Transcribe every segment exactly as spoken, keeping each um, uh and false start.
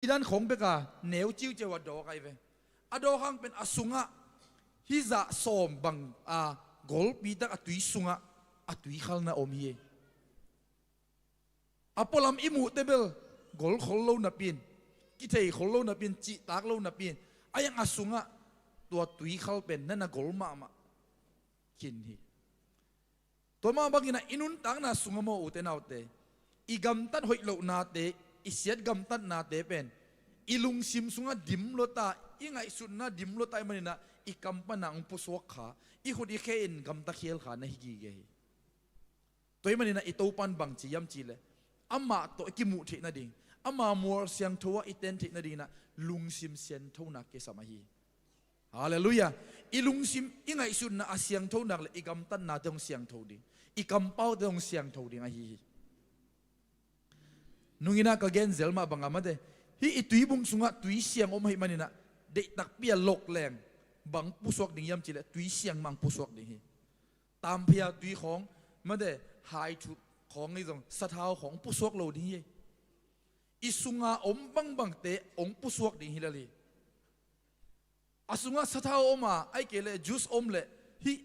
I dan khawng beka neu ciuciau a dawk ahi ve. A dawk hang pen a sungah hih zah sawm bang a golpi tak a tui sungah a tuikhal na om hi. A pualam i muhte bel gol khol lo napi in, kithei khol lo napi in, cihtak lo napi in, a yang a sungah tua tuikhal pen na na gol mahmah khin hi. Tua mah bangin ah i nuntakna sungah maw, ute naute, i gamtat hoih lohnate, i siat gamtatnate pen i lungsim sungah dim lua ta, i ngaihsutna dim lua ta ahih manin ah i kam pan ah hong pusuak kha, i khut i khe in gamta khial kha na hi gige hi. Tua ahih manin ah i Topa in bang ci hiam cih leh, amah tawh i kimuh theih nading, ama mual siangtho ah i ten theih nadingin ah lungsim sianthona kisam ahi hi. Halleluiah. I lungsim, i ngaihsutna a siangtho nak leh i gamtatnate hong siangtho ding, i kampaute hong siangtho ding ahi hi. Nungin ah ka gen zel mah bang a mate, hih i tuibung sungah tui siang om ahih manin ah deih takpi a lok leng bang pusuak ding hiam cih leh tui siang mah hong pusuak ding hi. Tamphia tui khawng mate, haithu khawng hi zong sathau khawng pusuak lo ding hi. I sunga om bangbangte hong pusuak ding hi lel hi. A sungah sathau om a, ahih kei leh juice om leh hih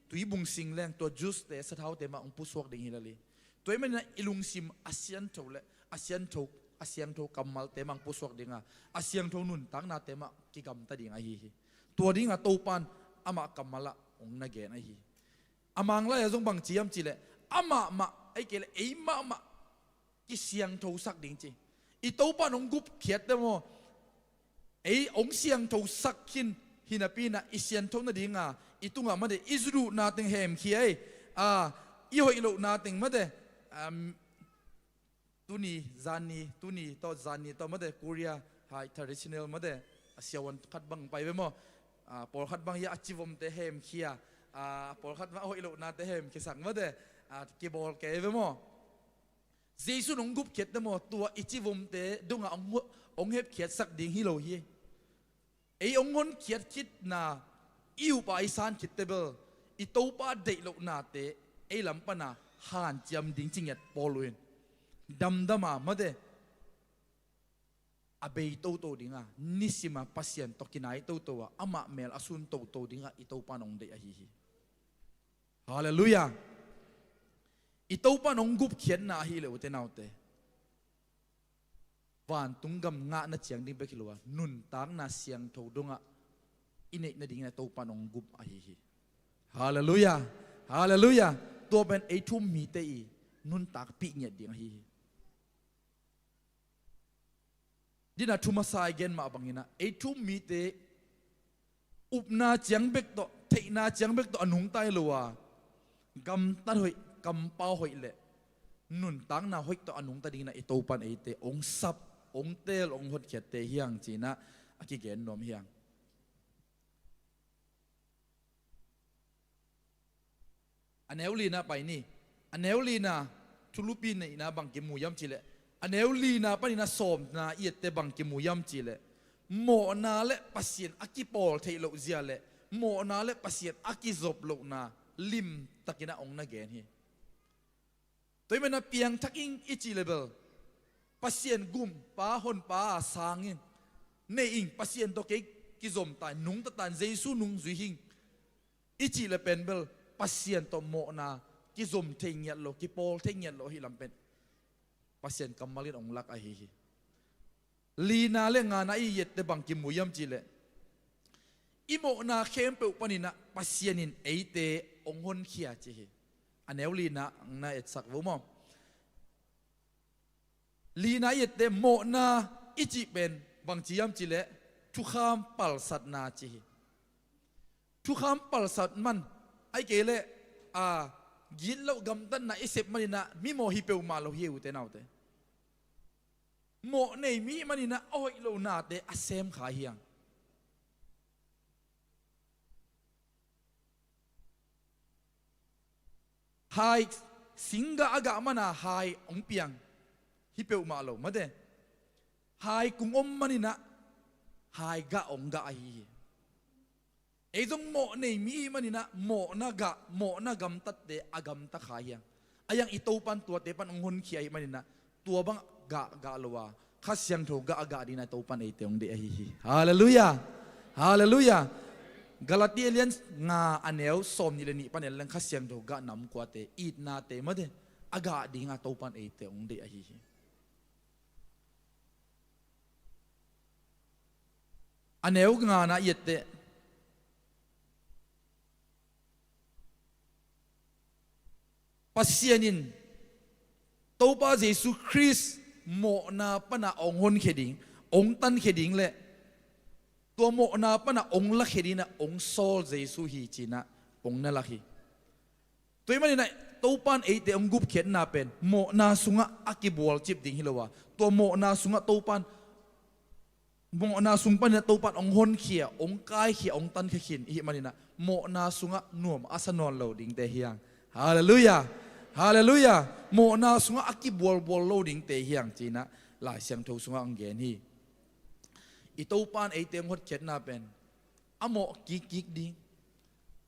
tuibung sing leng tua juice-te sathaute mah hong pusuak ding hi lel hi. Tua ahih manin ah i lungsim a siangtho leh a siangtho, a siangtho kammalte mah hong pusuak ding a, a siangtho nuntaknate mah kigamta ding ahi hi. Tua dingah Topa in amah kammal ah hong na gen ahi hi. A Manglai ah zong bang ci hiam cih leh, amah mah, ahih kei leh ei mahmah kisiangthosak ding ci. I Topa in hong gupkhiat te maw, ei hong siangthosak khin hi napi in ah i siangtho nading a, i tungah mate, i zu duhna teng hemkhia ei, a, i hoih lohna teng mate, um, tuni zanni, tuni tawh zanni tawh mate, Korea hai traditional mate, a siavuan khat bang pai ve maw? A, pawlkhat bang hi a, a civomte hemkhia, a, pawlkhat bang a hoih lohnate hemkhiasak mate, a, kibawl kei ve maw? Jesu in hong gupkhiat te maw, tua i civomte dongah hong, hong hepkhiatsak ding hi lo hi. Ei hong honkhiat khitna, i up a i san khit te bel, i Topa deih lohnate ei lam pan a hanciam ding ci ngiat Paul uh in, damdam a mate, a bei toto ding a, nisim a Pasian tawh kinai toto a, amah mel a sun toto ding a i Topa in hong deih ahi hi. Halleluiah. I Topa in hong gupkhiatna ahih leh, ute naute, vantung gam ngahna ciang ding bek hi lo a, nuntakna siangtho dongah i neih nadingin a Topa in hong gup ahi hi. Halleluiah. Halleluiah. Tua pen ei thu-um mite i nuntakpih ngiat ding ahi hi. Dina thu masa i gen mah bangin ah, ei thu-um mite upna ciang bek tawh, theihna ciang bek tawh a nungta hi lo a, gamtat hoih, kampau hoih leh nuntakna hoih tawh a nungta dingin ah i Topa in eite hong sap, hong teel, hong hotkhiatte hi hang ci-in ah a kigen nuam hi hang. A neu lina pai ni. A neu lina thulupi nihna bang kimu hiam cih leh, a neu lina panin a sawmna i et teh bang kimu hiam cih leh, mawhna le Pasian a kipawl theih loh zia le mawhna le Pasian a kizop lohna limtakin ah hong na gen hi. Tua ahih manin ah piangthak ing i cih leh bel, Pasian gum, Pa, Honpa a sang ing, nei ing, Pasian tawh kei kizom ta ing, nungta ta ing, Jesu nungzui hi ing i cih leh pen bel, Pasian tawh mawhna kizom thei ngiat lo, kipawl thei ngiat lo ahih lam pen Pasian kammal in hong lak ahi hi. Lina le ngana i et teh bang kimu hiam cih leh, i mawhna khempeuh panin ah Pasian in eite hong honkhia ci hi. A neu lina na etsak vo maw? Lina i et teh mawhna i cih pen bang ci hiam cih leh, thukham palsatna ci hi. Thukham palsat man, ahih kei leh, a, gitloh gamtatna i sep manin ah mimawh hi peuhmah lo hi, ute naute. Mawh nei mi ahih manin ah a hoih lohnate a sem kha hi hang. Hai singgah a gah man a hai hong piang hi peuhmah lo mate. Hai kung om manin ah hai gah hong gah ahi hi. Ei zong mawh nei mi ahih manin ah mawhna gah, mawhna gamtatte a gamta kha hi hang. A yang i Topa in tuate pan hong honkhia ahih manin ah tua bang gah gah lo a, Kha Siangtho gah a gah dingin a Topan eite hong deih ahi hi. Halleluiah. Halleluiah. Galati a lian nga a neu sawmnih le nih pan en leng Kha Siangtho gah nam kuate, itnate mate a gah dingin a Topan eite hong deih ahi hi. A neu ngana i etteh, Pasian in Topa Jesu Khrist mawhna pana hong honkhia ding, hong tankhia ding le tua mawhna pana hong lakhia dingin a hong sawl Jesu hi ci-in a hong na lak hi. Tua ahih manin a Topan eite hong gupkhiatna pen mawhna sungah a kibualcip ding hi lo a, tua mawhna sungah Topan, mawhna sung panin a Topan hong honkhia, hong kaikhia, hong tankhia khin i hih manin a mawhna sungah nuam a sa nawn lo dingte hi hang. Halleluiah. Halleluiah. Mawhna sungah a kibualbual lo dingte hi hang ci-in a Lai Siangtho sungah hong gen hi. I Topan eite hong hotkhiatna pen a mawh kikkik ding,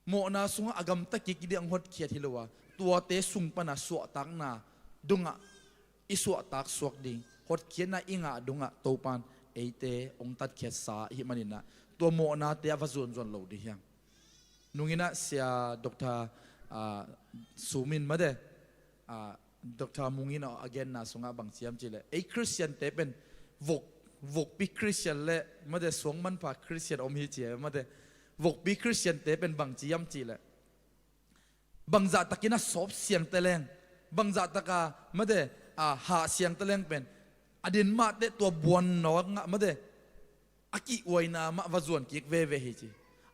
mawhna sungah a gamta kik ding a hotkhiat hi lo a, tuate sung pana suahtakna dungah i suahtak suak ding, hotkhiatna i ngah dungah Topan eite hong tatkhiatsa i hih manin a tua mawhnate a va zuanzuan lo ding hi hang. Nungin a Sia Doctor, ah, Sum in mate, ah, Doctor Mung in a genna sungah bang ci hiam cih leh, ei Khristiante pen vok, vokpi Khristian le mate suang manpha Khristian om hi ci a, mate vokpi Khristiante pen bang ci hiam cih leh, bangzah takin a sawp siang ta leng, bangzah taka mate, a, hah siang ta leng pen a din mah teh tua buan nawk ngah mate a kihuaina mah va zuan kik veve hi ci.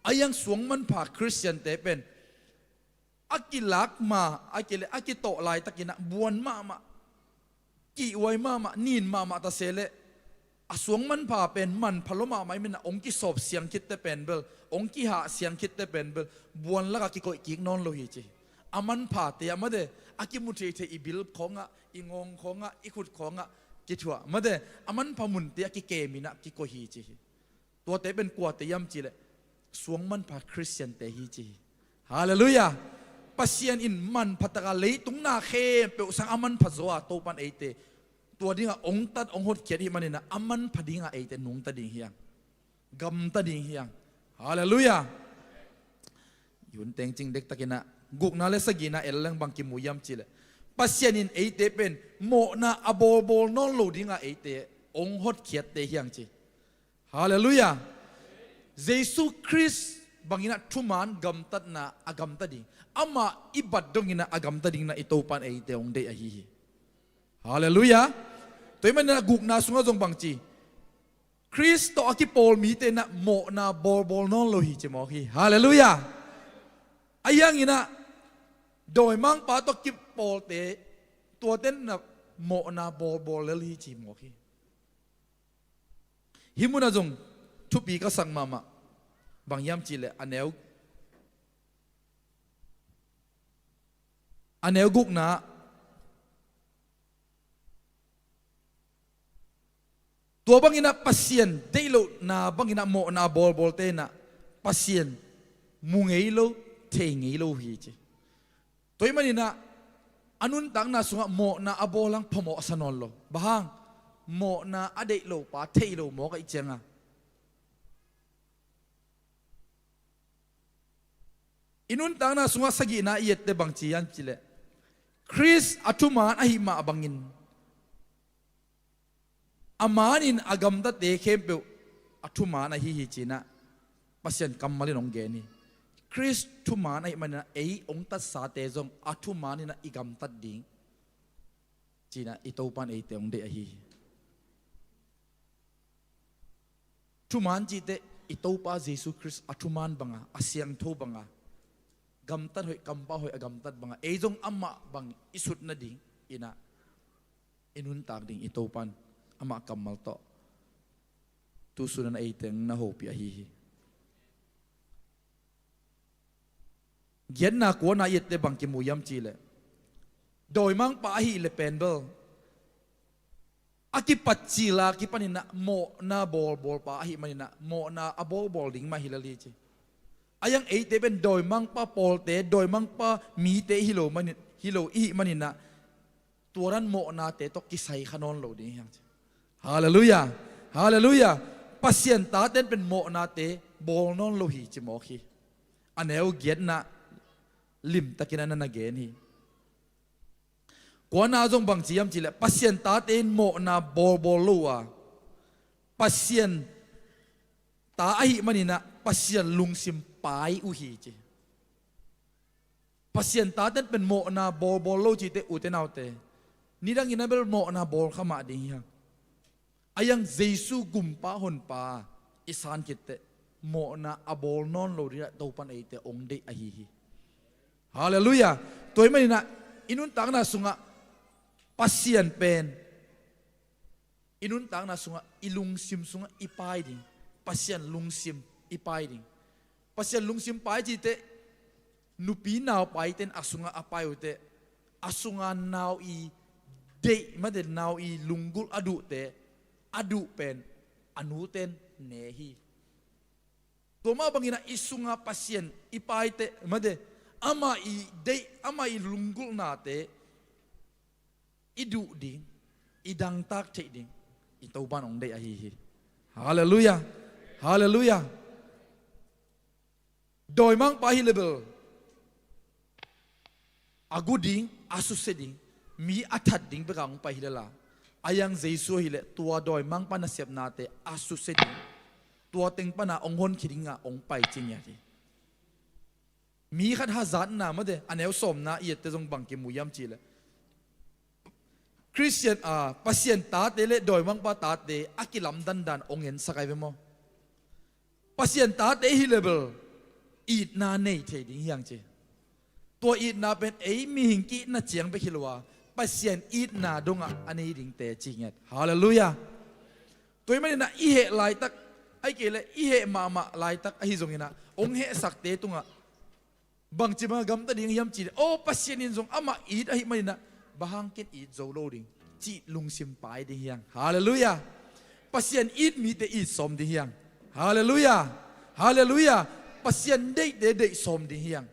A hiang suang manpha Khristiante pen a kilak ma, a kile, a kitawh laitakin a buan mahmah, kihhuai mahmah, nin mahmah ta se leh a suang manpha pen manpha lua mahmah i hih manin a hong kisawp siang khitte pen bel, hong kihah siang khitte pen bel buan lakah kikoih kik nawn lo hi ci. A manphate ah mate a kimu theithei i bil khawngah, i ngawng khawngah, i khut khawngah kithuah mate a manpha munte a kikemin a kikoih hi ci hi. Tuate pen kuate hiam cih leh suang manpha Khristiante hi ci hi. Halleluiah. Pasian in manpha taka leitung na khempeuh sang a manpha zaw a Topan eite tua dingah hong tat hong hotkhiat i hih manin a manpha dingah eite nungta ding hi hang, gamta ding hi hang. Halleluiah. I hun teng cing dektakin a gukna le sagihna en leng bang kimu hiam cih leh, Pasian in eite pen mawhna a bawlbawl nawn lo dingah eite hong hotkhiatte hi hang ci. Halleluiah. Jesu Khrist bangin a thuman gamtatna a gamta ding, amah i bat dongin a gamta dingin a i Topan eite hong deih ahi hi. Halleluiah. Tua ahih manin a gukna sungah zong bang ci, Khrist tawh a kipawl mite in a mawhna bawlbawl nawn lo hi ci mawk hi. Halleluiah. A hiangin a dawimangpa tawh a kipawlte, tuate in a mawhna bawlbawl lel hi ci mawk hi. Hih munah zong thupi ka sak mahmah, bang hiam cih leh a neu, a neu gukna, tua bangin a Pasian deih lohna bangin a mawhna bawlbawlte in a Pasian mu ngei lo, thei ngei lo hi ci. Tua ahih manin a a nuntakna sungah mawhna a bawl hang phamawh a sa nawn lo. Bang hang? Mawhna a deih lo pa thei lo mawk ahih ciangin. I nuntakna sungah sagihna i etteh bang ci hiam cih leh, Khrist a thuman ahih mah bangin a manin a gamtate khempeuh a thuman ahi hi ci-in a Pasian kammal in hong gen hi. Khrist thuman ahih manin a ei hong tatsate zong a thuman in a i gamtat ding ci-in a i Topan eite hong deih ahi hi. Thuman cih teh i Topa Jesu Khrist a thuman banga, a siangtho banga, gamtat hoih, kampau hoih a gamtat banga ei zong amah bang i sut nadingin a i nuntak ding i Topan amah kammal tawh tu sun in a eite hong na hopih ahi hi. Giatna kuana i etteh bang kimu hiam cih leh, dawimangpa ahih leh pen bel a kipat cil a kipanin a mawhna bawlbawlpa ahih manin a mawhna a bawlbawl ding mah hi lel hi ci. A hiang eite pen dawimangpa pawlte, dawimangpa mite hi lo manin, hi lo i hih manin a tua dan mawhnate tawh kisai kha nawn lo ding hi hang ci. Halleluiah. Halleluiah. Pasian taten pen mawhnate bawl nawn lo hi ci mawk hi. A neu giatna limtakin a na na gen hi. Kuana zong bang ci hiam cihleh Pasian tate in mawhna bawlbawl lo uh a, Pasian ta ahih maninah Pasian lungsim pai uh hi ci. Pasian taten pen mawhna bawlbawl lo cite ute naute, nidangin a bel mawhna bawl kha mah ding hi hang. A iang Jesu gumpa honpa i san khitteh mawhna a bawl nawn lo dingah Topan eite ong deih ahi hi. Halleluiah. Tua ahih maninah i nuntakna sungah Pasian pen i nuntakna sungah i lungsim sungah i pai ding, Pasian lungsim i pai ding. Pasian lungsim pai cite nupi nau paiten a sungah a pai uhte, a sunga nau i deih mate, nau i lunggulh a duhte, a duh pen a nuten ne hi. Tua mah banginah i sunga Pasian i paite mate, amah i deih, amah i lunggulhnate i duh ding, i dangtak theih ding i Topan ong deih ahi hi. Halleluiah. Halleluiah. Dawimangpa hi le bel a gu ding, a susia ding, mi a that ding beka ong pai hi le la, a iang Jesu hileh tua dawimangpa nasepnate a susia ding, tua teng pana ong honkhia dinga ong pai ci ngiat hi. Mi khat hazatna mate, a neu sawmna i ette zong bang kimu hiam cihleh Khristian a, Pasian tate le dawimangpa tate a kilamdandan ong ensak ai ve maw? Pasian tate hi le bel itna nei thei ding hi hang ci. Tua itna pen ei mihing ki-itna ciang bek hi lo a, Pasian itna dongah a nei dingte ci ngiat. Halleluiah. Tua ahih maninah i heh laitak, ahih kei leh i heh mahmah laitak ahi zonginah ong hehsakte tungah bangci banga gamta ding hiam cihleh, aw, Pasian in zong amah it ahih maninah bang hang ken it zo lo ding cih lungsim pai ding hi hang. Halleluiah. Pasian it mite it sawm ding hi hang. Halleluiah. Halleluiah. Pasian deihte deih sawm ding hi hang.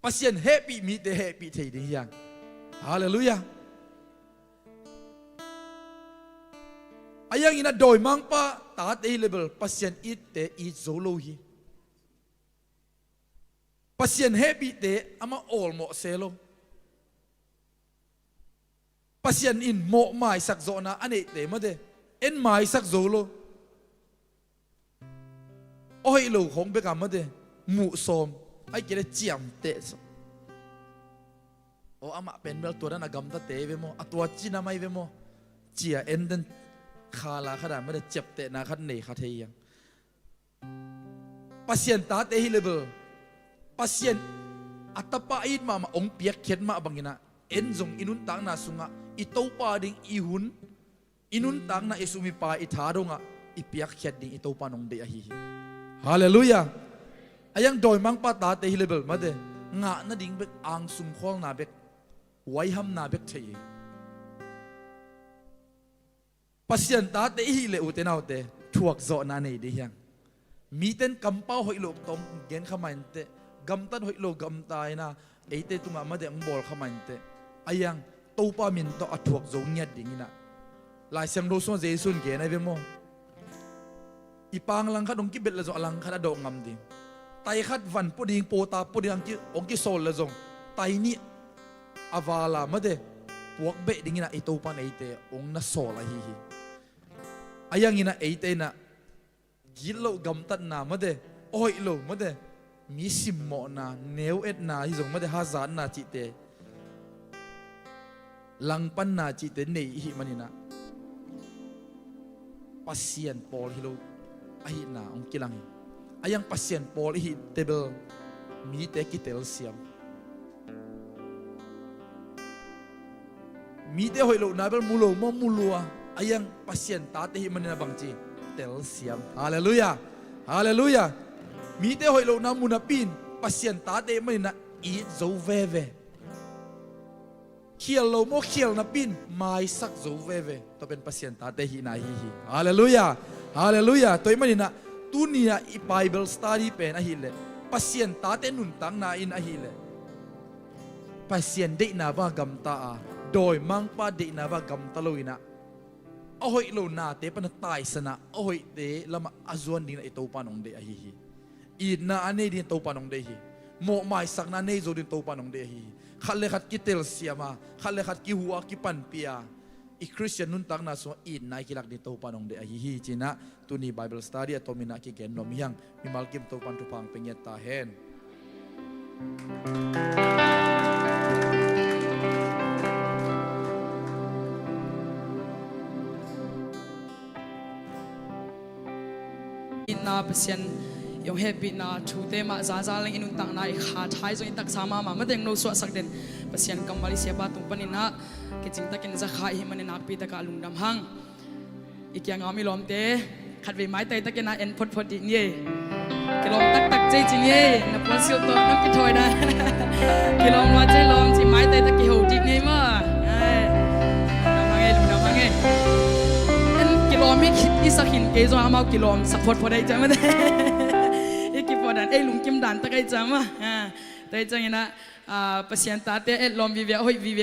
Pasian hehpih mite hehpih thei ding hi hang. Halleluiah. A ianginah dawimangpa tate hi le bel Pasian itte it zo lo hi. Pasian hehpihte amah awlmawh se lo. Pasian in mawh maisak zawhna a neihte mate, en maisak zo lo. A hoih lo khawng beka mate, muh sawm, ahih kei leh ciamteh sawm. Aw, amah pen bel tua dan a gamtate ve maw, a tua cina mai ve maw, cia en den khala khat a mate, ciaptehna khat nei kha thei hiang. Pasian tate hi le bel Pasian a tapa it mahmah ong piakkhiat mah banginah en zong i nuntakna sungah i Topa ding i hun, i nuntakna, i sum i pai, i tha dongah i piakkhiat ding i Topa nong deih ahi hi. Halleluiah. A iang dawimangpa tate hi le bel mate, ngah nading bek, angsung khualna bek, huaihamna bek thei hi. Pasian tate i hih leh ute naute, thuakzawhna nei ding hiang. Miten kampau hoih lo tawh gen kha mah inteh, gamtat hoih lo gamta ina, eite tungah mate hong bawl kha mah inteh. A iang Topa min tawh a thuak zo ngiat ding ina. Lai Siangtho sungah Jesu in gen ahi ve maw? I pang langkhat hong kibet le zong a langkhat a dawh ngam ding. Tai khat van pua ding, pawta pua ding hong ki, hong kisawl le zong tai nih a vala mate puak beh ding ina i Topa in eite hong na sawl ahi hi. A iang ina eite ina gitloh gamtatna mate, a hoih lo mate, mi simmawhna, neu etna hi zong mate, hazatna cihte, langpanna cihte nei i hih man ina Pasian pawl hi lo ahihna hong kilang hi. A iang Pasian pawl i hih teh bel mite kitelsiam. Mite hoih lohna bel mu lo maw, mu lua, a iang Pasian tate hih man ina bangci telsiam. Halleluiah. Halleluiah. Mite hoih lohna mu napi in Pasian tate hih man ina it zo veve. Khial lo maw, khial napi in maisak zo veve. Tua pen Pasian tate hihna hi hi. Halleluiah. Halleluiah. Tua hih man ina tuni a i Bible study pen ahih leh Pasian tate nuntakna in ahih leh Pasian deihna bang gamta a, dawimangpa deihna bang gamta lo ina a hoih lo nate pana taisan a, a hoihte lamah a zuan dingin i Topa in hong deih ahi hi. Itna a nei dingin Topa in hong deih hi. Mawhmaisakna a nei zo dingin Topa in hong deih ahi hi. Khat le khat kitelsiam a, khat le khat kihu a, kipanpih a, i Khristian nuntakna sungah itna i kilak dingin Topa in hong deih ahi hi. Cinah tuni Bible study a tomin ah kigen nuam hi hang. Mimal kim Topa in thupha hong pia ngiat ta hen. Itna, Pasian i hong hehpihna thute mah zaza leng i nuntakna i kha thai zong, i taksa mahmah mateng no suahsak den Pasian kammal i siapa tung panin ah kicing takin za kha i hih manin nakpi takah lungdam hang. I kiangah om i lawmte khatvei maitai takin ah en photphot dih ni ei. Kilawm taktak cei ci ni ei. Na puan silh tawh nam kithawi dan. Kilawm lua cei lawm ci, maitai tak kiho dih ni ei maw. Ai. Lungdam hang ei, lungdam hang ei. En kilawm i, i sak hin kei zong amau kilawm sak photphot ei ciam a. I kiphot dan ei lungkim dan tak ei ciam a. Ah, tua hi ciangin ah, ah, Pasian tate etlawm vive, a hoih vive